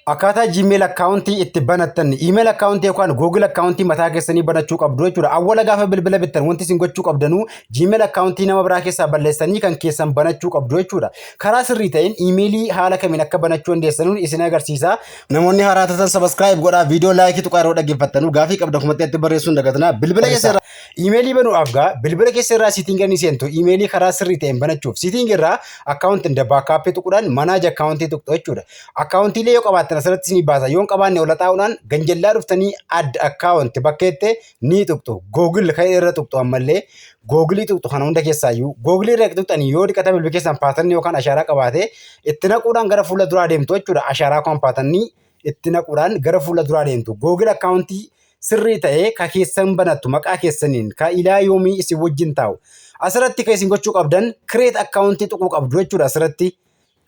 Akkaataa Gmail akkaawuntii itti banattan, email akkaawuntii yookaan Google akkaawuntii mataa keessanii banachuu qabdu jechuudha. Awwala gaafa bilbila bittan wanti isin gochuu qabdanuu Gmail akkaawuntii nama biraa keessaa balleessanii kan keessan banachuu qabdu jechuudha. Karaa sirrii ta'een iimeelii haala kamiin akka banachuu dandeessanuun isin agarsiisa. Namoonni haaraa taatan subscribe godhaa, viidiyoo laayikii tuqaa. Yeroo dhaggeeffattanuu gaafii qabda kumatti itti barreessuun dagatinaa. Bilbila keessa irraa iimeelii banuudhaaf gaa bilbila keessa irraa setting ni seentu. Iimeelii karaa sirrii ta'een banachuuf setting irraa account and backup tuquudhaan manage akkaawuntii tuqxu jechuudha. Akkaawuntiilee yoo qabaattan asirratti isinii baasa. Yoo hin qabaanne ol xaa'uudhaan ganjallaa dhuftanii add account bakkeette ni tuqxu. Google kan irra tuqxu, ammallee Googilii tuqxu. Kana hunda keessaayyuu Googilii irra tuqxanii yoo dhiqata bilbila keessan pattern yookaan ashaaraa qabaate itti naquudhaan gara fuula duraa deemtu jechuudha. Ashaaraa kan pattern itti naquudhaan gara fuula duraa deemtu. Google akkaawuntii sirrii ta'ee ka keessan banattu, maqaa keessaniin ka ilaa yoomii isin wajjin taa'u. Asirratti kan isin gochuu qabdan create akkaawuntii tuquu qabdu jechuudha. Asirratti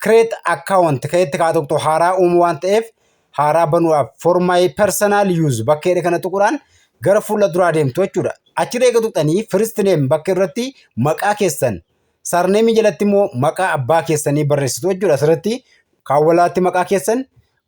create account kan itti kaa tuqxu, haaraa uumuu waan ta'eef, haaraa banuudhaaf for my personal use bakka jedhe kana tuquudhaan gara fuula duraa deemtu jechuudha. Achirra eega tuqxanii first name bakka irratti maqaa keessan, surname jalatti immoo maqaa abbaa keessanii barreessitu jechuudha. Asirratti kaawwalaatti maqaa keessan,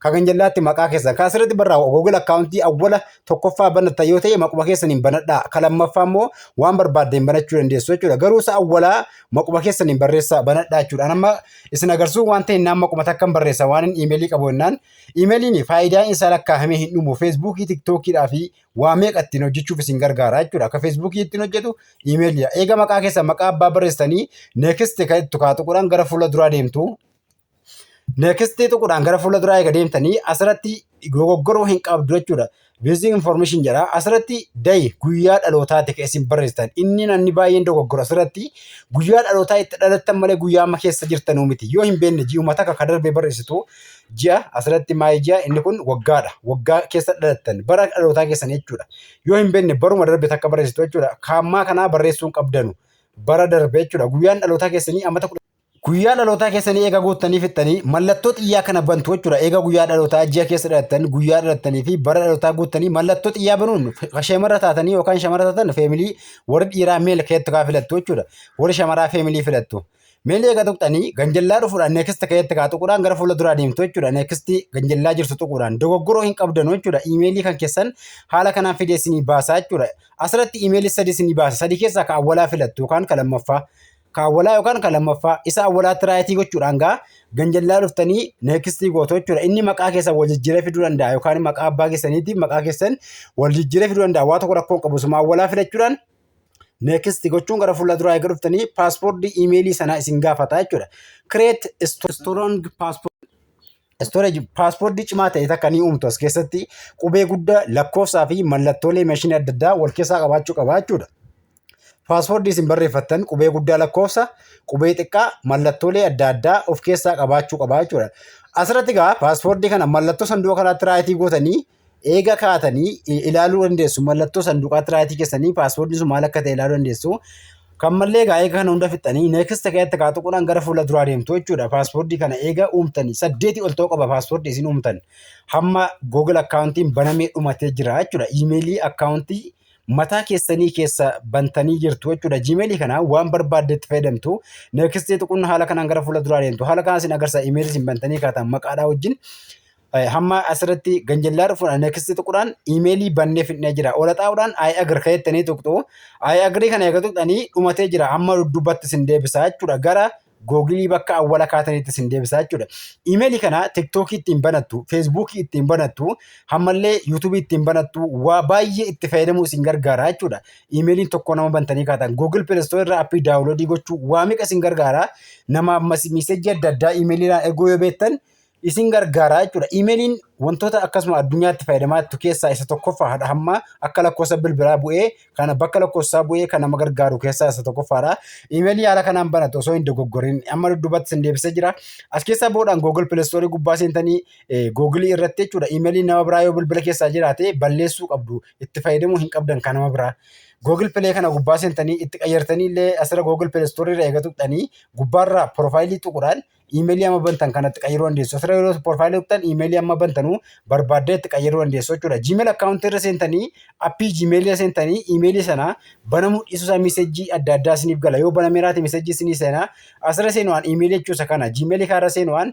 kan jallaatti maqaa keessan kan asirratti barraa'u. Google akkaawuntii awwala tokkoffaa banattan yoo ta'e maquma keessaniin banadhaa. Kan lammaffaa immoo waan barbaaddeen banachuu dandeessu jechuudha. Garuu isa awwalaa maquma keessaniin barreessaa banadhaa jechuudha. Amma isin agarsiisuu waan ta'e naan maquma takkan barreessa waan inni iimeelii qabu jennaan. Iimeeliin faayidaan isaa lakkaa'amee hin dhumu. Feesbuukii, Tiktookiidhaa fi waa meeqa ittiin hojjechuuf isin gargaara jechuudha. Akka Feesbuukii ittiin hojjetu iimeeliidha. Eega maqaa keessan, maqaa abbaa barreessanii next kan itti tuquudhaan gara fuula duraa deemtu. Next tuquudhaan gara fuula duraa eega deemtanii asirratti dogoggoruu hin qabdu jechuudha. Basic information jedha. Asirratti day, guyyaa dhalootaati kan isin barreessitan. Inni namni baay'een dogoggora asirratti guyyaa dhalootaa itti dhalattan malee guyyaa amma keessa jirtanuu miti. Yoo hin beekne ji'uma takka ka darbe barreessitu. Ji'a asirratti maayii ji'a, inni kun waggaadha. Waggaa keessa dhalattan, bara dhalootaa keessan jechuudha. Yoo hin beekne baruma darbe takka barreessitu jechuudha. Kaammaa kanaa barreessuu hin qabdanu. Bara darbe jechuudha. Guyyaan dhalootaa keessanii amata Guyyaa dhalootaa keessanii eega guuttanii fixxanii mallattoo xiyyaa kana bantu jechuudha. Eega guyyaa dhalootaa, ji'a keessa dhalattan, guyyaa dhalattanii fi bara dhalootaa guuttanii mallattoo xiyyaa banuun shamara taatanii yookaan shamara taatan female, warri dhiiraa male keetti kaa filattu jechuudha. Warri shamaraa female filattu. Male eega tuqxanii ganjallaa dhufuudhaan next keetti kaa tuquudhaan gara fuula duraa deemtu jechuudha. Next ganjallaa jirtu tuquudhaan dogoggoroo hin qabdanu jechuudha. Iimeelii kan keessan haala kanaan fidee isinii baasaa jechuudha. Asirratti iimeelii sadi isinii baasa. Sadi keessaa ka awwalaa filattu yookaan ka lammaffaa. Ka awwalaa yookaan ka lammaffaa isa awwalaatti right gochuudhaan gaa ganjallaa dhuftanii next gootu jechuudha. Inni maqaa keessan wal jijjiiree fiduu danda'a yookaan maqaa abbaa keessaniitiif maqaa keessan wal jijjiiree fiduu danda'a. Waa tokko rakkoo hin qabu. Suma awwalaa filachuudhaan next gochuun gara fuula duraa eega dhuftanii password iimeelii sanaa isin gaafata jechuudha. Create strong password storage, password cimaa ta'e takka ni uumtu. As keessatti qubee guddaa, lakkoofsaa fi mallattoolee meeshinii adda addaa wal keessaa qabaachuu qaba jechuudha. Password isin barreeffattan qubee guddaa, lakkoofsa, qubee xiqqaa, mallattoolee adda addaa of keessaa qabaachuu qaba jechuudha. Asirratti egaa password kana mallattoo sanduuqa kanaatti right gootanii eega kaatanii ilaaluu dandeessu. Mallattoo sanduuqaatti right keessanii passwordiin sun maal akka ta'e ilaaluu dandeessu. Kan mallee egaa eega kana hunda fixxanii next keessatti kaa tuquudhaan gara fuula duraa deemtu jechuudha. Password kana eega uumtanii saddeetii ol ta'uu qaba password isin uumtan. Hamma Google akkaawuntiin banamee dhumatee jira jechuudha. Iimeelii akkaawuntii mataa keessanii keessa bantanii jirtu jechuudha. Gmailii kana waan barbaaddetti fayyadamtu. Next tuquun haala kanaan gara fuula duraa deemtu. Haala kanaan isin agarsiisa iimeelii isin bantanii kaatan maqaadhaa wajjin. Hamma asirratti ganjallaa dhufuudhaan next tuquudhaan iimeelii bannee fidnee jira. Ola xaa'uudhaan I agree kayettanii tuqxu. I agree kana eega tuqxanii dhumatee jira. Hamma dudduubatti isin deebisaa jechuudha. Gara Googilii bakka awwala kaataniitti isin deebisaa jechuudha. Iimeelii kana Tiktookii ittiin banattu, Feesbuukii ittiin banattu, hammallee Yuutuubii ittiin banattu, waa baay'ee itti fayyadamuu isin gargaara jechuudha. Iimeeliin tokko nama bantanii kaatan Google Play Store irraa app download gochuu waa meeqa isin gargaara. Nama ammas message adda addaa iimeeliidhaan erguu yoo beektan isin gargaara jechuudha. Iimeeliin wantoota akkasuma addunyaatti fayyadamaa jirtu keessaa isa tokkoffaadha. Hamma akka lakkoofsa bilbilaa bu'ee kana bakka lakkoofsaa bu'ee kan nama gargaaru keessaa isa tokkoffaadha. Iimeelii haala kanaan banatu osoo hin dogoggorin amma dudduubatti isin deebisee jira. As keessaa boodaan Google Play Store gubbaa seentanii Google irratti jechuudha. Iimeelii nama biraa yoo bilbila keessaa jiraate balleessuu qabdu. Itti fayyadamuu hin qabdan kan nama biraa. Google Play kana gubbaa seentanii itti qayyartanii illee asirra Google Play Store irra eegatu tuqxanii gubbaarraa profile tuquudhaan iimeelii amma bantan kanatti qayyaruu dandeessu. Asirra yeroo profile tuqxan iimeelii amma bantanuu barbaaddee itti qayyaruu dandeessu jechuudha. Gmail akkaawuntii irra seentanii, app Gmail irra seentanii iimeelii sana banamuu dhiisuu isaa message adda addaa isiniif gala. Yoo banameeraati message isinii seenaa. Asirra seenuudhaan iimeelii jechuusa kana Gmail kanarra seenuudhaan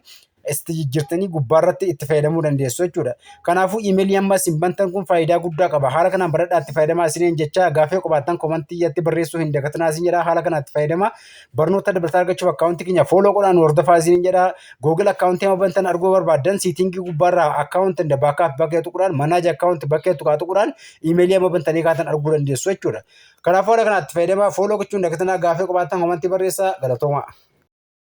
Itti jijjiirtanii gubbaarratti itti fayyadamuu dandeessu jechuudha. Kanaafuu iimeelii amma isin bantan kun faayidaa guddaa qaba. Haala kanaan baradhaa, itti fayyadamaa isiniin jecha. Gaaffii qabaattan komantii jalatti barreessuu hin dagatinaa isin jedha. Haala kanaan itti fayyadama. Barnoota dabalataa argachuuf akkaawuntii keenya follow godhaan hordofaa isiniin jedha. Google akkaawuntii amma bantan arguu barbaaddan, settingii gubbaarraa account and backup bakkee tuquudhaan, manage account bakkee tuqaa tuquudhaan iimeelii amma bantanii kaatan arguu dandeessu jechuudha. Kanaafuu haala kanaan itti fayyadamaa. Follow gochuun dagatinaa. Gaaffii qabaattan komantii barreessaa. Galatooma.